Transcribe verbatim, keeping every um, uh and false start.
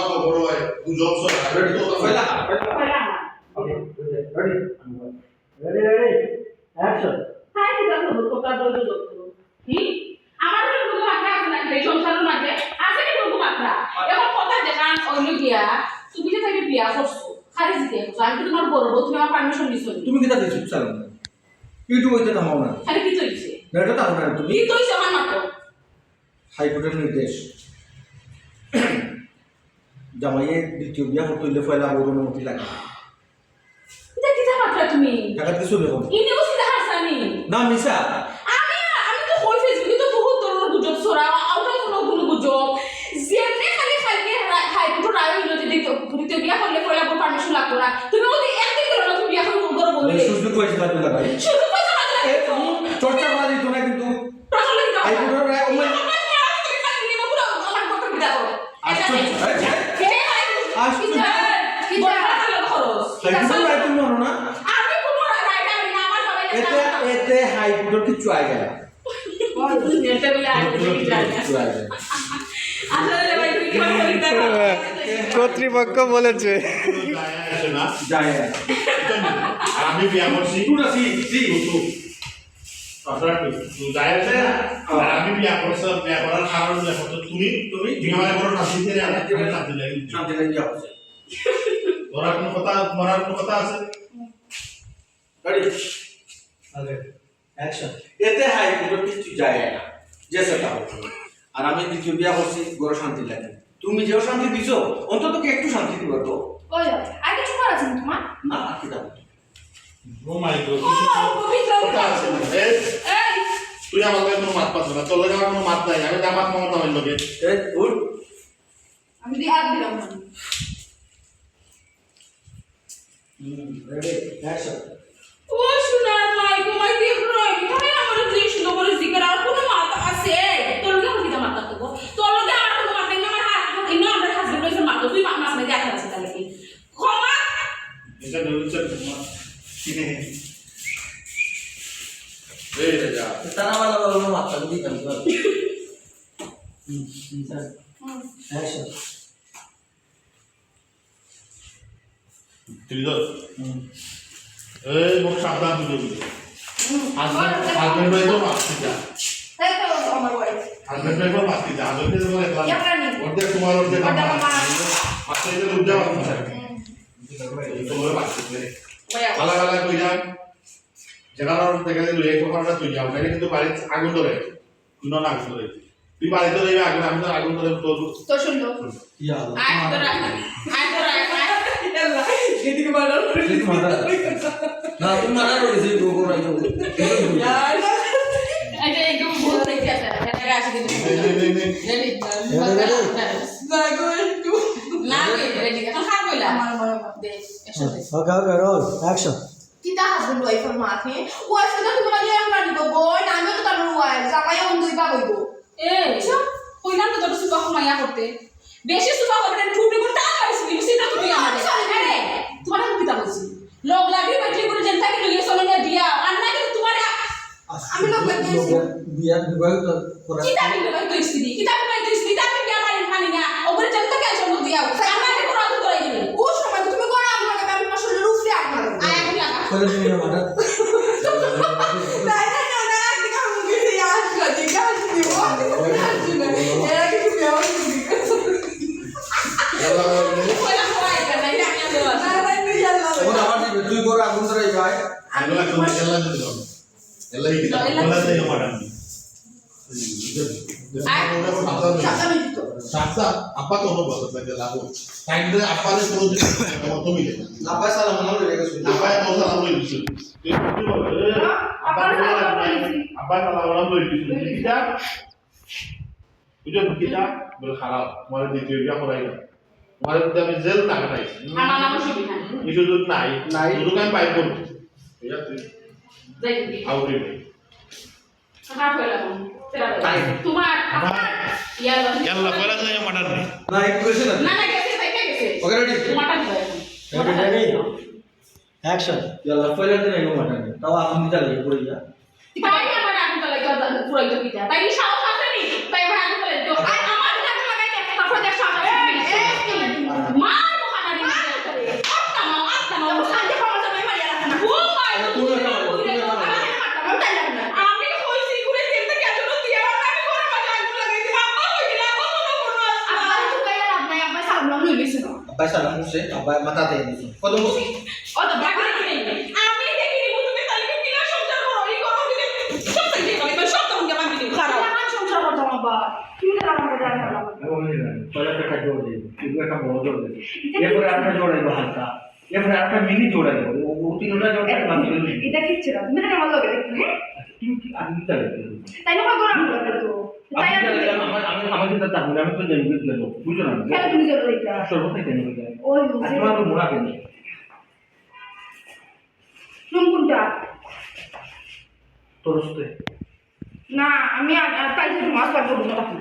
খবর হয়, গুজব ছড়ায়। Ready তো? পয়লা, পয়লা। পয়লা। Okay, ready, ready, ready, ready, action। Hi, ঠিক আছে, কথা বলতে দোস্ত। হুম? আমার কোনো মাত্রা আছে নাকি এই সংসারের মাঝে? আছে কি কোনো মাত্রা? এখন কথা যেখান অইল গিয়া, তুমি যে তাকে বিয়া করছো, খালি জিজ্ঞেস করছো, আমি তো তোমার বড় বউ, তুমি আমার পারমিশন নিছো নি? তুমি কিতা দিছো? চুপ চালাও না। YouTube হইতে থামাও না। আরে কি তো হইছে? না, এটা থামাও না তুমি। কি তো হইছে আমার মাত্র? হাইকোর্টের নির্দেশ। জামাইয়ে দ্বিতীয় বিয়া করতে হইলে পয়লা বউর অনুমতি লাগে। এটা কিতা মাত্রা তুমি? টাকা কিছু নেব। ইনিও সিধা হাসানি। না, মিছা। আমি, আমি তো কই Facebook-এ তো বহুত ধরনের গুজব ছড়ায়, ওটাও কোনো, কোনো গুজব। যেমনি খালি খালি রা-, হাইকোর্টের রায় হইলো যে দ্বিতীয়, দ্বিতীয় বিয়া করলে পয়লা বউর পারমিশন লাগতো না। তুমি ওদের একদিন গেলো না, তুমি বিয়া করে বড় বড় বললে। সুযোগ পাইছে না তুই লাগাই। সুযোগ পাইছে না তুই এ, লাগাই। তুমি চর্চা করা দিত না কিন্তু। প্রচলিত। হাইকোর্টের রায়, ওই আমার মেয়ে, আমার মেয়ে, আমার মেয়ে, পুরো আমার কথা বিদা করো। আশ্চর্য। এই যে, এই যে, আশ্চর্য। এই যে, বড় কথা হলো খরচ। হাইকোর্টের রায় তুমি মানো না? আমি কোনো রায় মানি না, আমার সবাই এতে, এতে হাইকোর্টের কিচ্ছু আয় না। এটা বলে আর কিছু যায় না। কিচ্ছু আয় না। আসলে ভাই, তুই কি মনে করিস না? কর্তৃপক্ষ বলেছে। যায় আসে না। যায় না। আর আমি বিয়া করছি। তুই না, সি, সি। তুই, তুই। আপনারা তো, তো যায় আসে না। আর আমি বিয়া করছি, বিয়া করার কারণ দেখো তো তুমি, তুমি, তুমি আমার বড় শান্তি ছেড়ে আমার শান্তি লাগে। শান্তি লাগে, বিয়া করছে। ওরা কোনো কথা, ওরা কোনো কথা আছে? Ready? আগে, action। এতে হাইকোর্টে কিচ্ছু যায় না, যে সেটা হোক। আর আমি দ্বিতীয় বিয়া করছি, ঘরে শান্তি লাগে। তুমি যেও শান্তি দিছো, অন্তত কি একটু শান্তি দিবা তো? ওই, আর কিছু করার আছে না তোমার? না, আর কি যাবো? Oh my God, ও, কিছু তো পবিত্র কথা আছে না। এই, এই। তুই আমার লগে কোনো মাত পাস না, তোর লগে আমার কোনো মাত নাই। আমি দামাত মামাত আমার লগে। এই, উঠ। আমি দিয়ে হাত দিলাম না। হুম, ready, action। ও সোনার মাই গো, মাই দেখো না, এখানে আমার যে সুন্দর করে জিকার আর কোনো মাথা আছে? তোর লগে আমার কিতা মাথা তো গো? তোর লগে আমার কোনো মাথা নেই, আমার হাত, ইনো আমার হাজবেন্ড রয়েছে মাথা, তুই মা-, মাছ মেরে দেখা আছে তাহলে কি? ক্ষমা? এটা ধরুন স্যার, ক্ষমা। এই রে যা। তারা আমার লগে মাথা দিয়ে কাম করে। হুম, হুম, স্যার। হুম। Action। তুই ধর। হুম। এই মুখ সাবধান তুই ধরবি। হুম। হাজবেন্ড, হাজবেন্ড ভাই তো মারতে যা। তাই তো আমার ওয়াইফ। হাজবেন্ড ভাই তো মারতে যা। হাজবেন্ড ভাই তো একলা। ইয়া প্রাণী। অর্ধেক তোমার, অর্ধেক ওটা আমার। আমার। মারতে গেলে উদ্যা মারতে চায়। হুম। এই তো ওরা মারতে পারে। ভাইয়া। ভালা ভালা কইরা। যেখানে দেখা যায় লইয়া তো খাওয়াটা তুই যাও। তাহলে কিন্তু বাড়িতে আগুন ধরে। তুই না আগুন ধরে। তুই বাড়িতে রইবে, আগুন, আমি তো আগুন ধরে তোর তো শুনলো। ইয়া আল্লাহ। আয় তো রাখ, আয় তো রাখ, আয়। ইয়াল্লা, এদিকে মারা। এদিকে মারা। না, তুমি মারা রয়েছে, গো, গো, রাখো। ইয়ার। আচ্ছা, একটু ভুল দেখে আছে, এটা আসে কিন্তু। নে, নে, নে, নে। Ready? Ready, ready? না গো, একটু। না, ready, ready। এখন খারাপ হইলা। আমার, আমার, আমার। দে, একশো দে। Okay, okay, roll, action। কিতা হাজবেন্ড ওয়াইফের মাত, হে? ওয়াইফ তো তোমার লাগে আমরা নিব, বই না, আমিও তো তার ওয়াইফ, জামাই এখন দুই ভাগ হইব। এ, বুঝছো? কইলাম তো তোর সুপা কমাইয়া করতে। বেশি সুপা করবে না, ফুটে ফুটে টান মারিস, বুঝছিস না তুমি আমার? আরে, তোমার আমি কিতা বলছি? লগ লাগি বেটলি করে জেন থাকি লইয়া চলো না দিয়া, আর না কিন্তু তোমার আ-, আমি লগ লাগি আছি। বিয়া বিবাহ তো করা। কিতা আমি বিবাহ করেছি? কিতা বিবাহ করেছি? কিতা আমি বিয়া মানি, মানি না? ওপরে জেন থাকি আসো দিয়া। আমার আগে কোনো আগুন ধরাই দিবে। ও সময় তুমি করা আগুন লাগাবে, আমি তোমার শরীরের উপরে আগুন লাগাবো। আয় আগুন লাগা। করে তুমি আমার। না, না, না, না, আজকে আমি মুখে দিয়ে আসবো, ঠিক আছে? ও, আসবো না। এর আগে তুমি আমার মুখে ওরা সবাই এখানে, আমি আগে আসবো। না, না, তুই আল্লাহ। ওরা আমার দিবে, তুই করে আগুন ধরে ভাই। আমি তোমার খেলা দিতে পারবো। এলাই কি? এলাই। বলা যায় না, ম্যাডাম। আয়। সাতটা, আব্বা তো হবো, সাথে লাগো। টাইম ধরে আব্বারে কোনো দিন মতো মিলে না। আব্বা সালাম আলাইকুম রেখে শুনি। আব্বা তো সালাম আলাইকুম। তুই কি বলবি? আব্বা সালাম আলাইকুম। আব্বা সালাম আলাইকুম। কিতা? বুঝো, কিতা? বলে, "খারাপ, তোমার দ্বিতীয় বিয়া করাই না। তোমার যদি আমি জেল না কাটাইছি।" আমার নামও শুনি না। এই সুযোগ নাই। নাই। সুযোগ আমি পাই করবো। ঠিক আছে? যাই। আউট হইবে। খারাপ হইলাম। তাই। তোমার, আমার ইয়াল্লা। ইয়াল্লা, পয়লা দিন মাটন নেই। না, একটু বেশি না। না, না, গেছে, গেছে, গেছে। ওকে, রেডি? মাটন দিবা এখন। Ready, ready. Action. ইয়াল্লা, পয়লা দিন এগো মাটন নেই। তাও আগুন দিতে লাগে, পড়ে যা। তাই আমার আগুন তো লাগে, পুরাই তো পিঠা। তাই সাহস আছে নি? তাই আমার আগুন তো লাগে। আর আমার আগুন লাগাই না, তারপর দেখ সাহস আছে। এই, এই, আমরা লই লইছি না। আব্বায় সালাম করছে, আব্বায় মাথা দিয়ে দিছে। কত বলছি? ও তো বাবা, আমি দেখি নি, তুমি তাহলে কি কিলা সংসার করো? এই করো, দিলে সব তাই দিয়ে পাবে, সব তখন দিয়ে বান্ধি দিব। খারাপ। আমার সংসার করতাম আব্বা। তুমি তো আমার কথা আর ভালো। আমি বলি না, পয়লা একটা জোর দিই, কিন্তু একটা বড় জোর দিই। এরপরে একটা জোর আইবো হালকা, এরপরে একটা মিনি জোর আইবো। ও, ও তিনটা জোর এক মাস ধরে দিই। এটা কিচ্ছু না, তুমি খালি আমার লগে দেখো, হ্যাঁ? তুমি কি, আমি কি তাহলে কি করবো? তাই না, আমার গরম লাগবে তো। তাই আমি আর তাহলে কি? আমার, আমি, আমার কিন্তু তাহলে আমি তো জানি বুঝতে পারবো, বুঝো না? কেন তুমি জোর দিতে? সর্বদাই কেন বুঝে? ওই আর বুঝে। তোমার রুম ওরা কেন? রুম কোনটা? তোর হস্তে। না, আমি আর, আর তাই যে রুম আসবার করবো না তখন।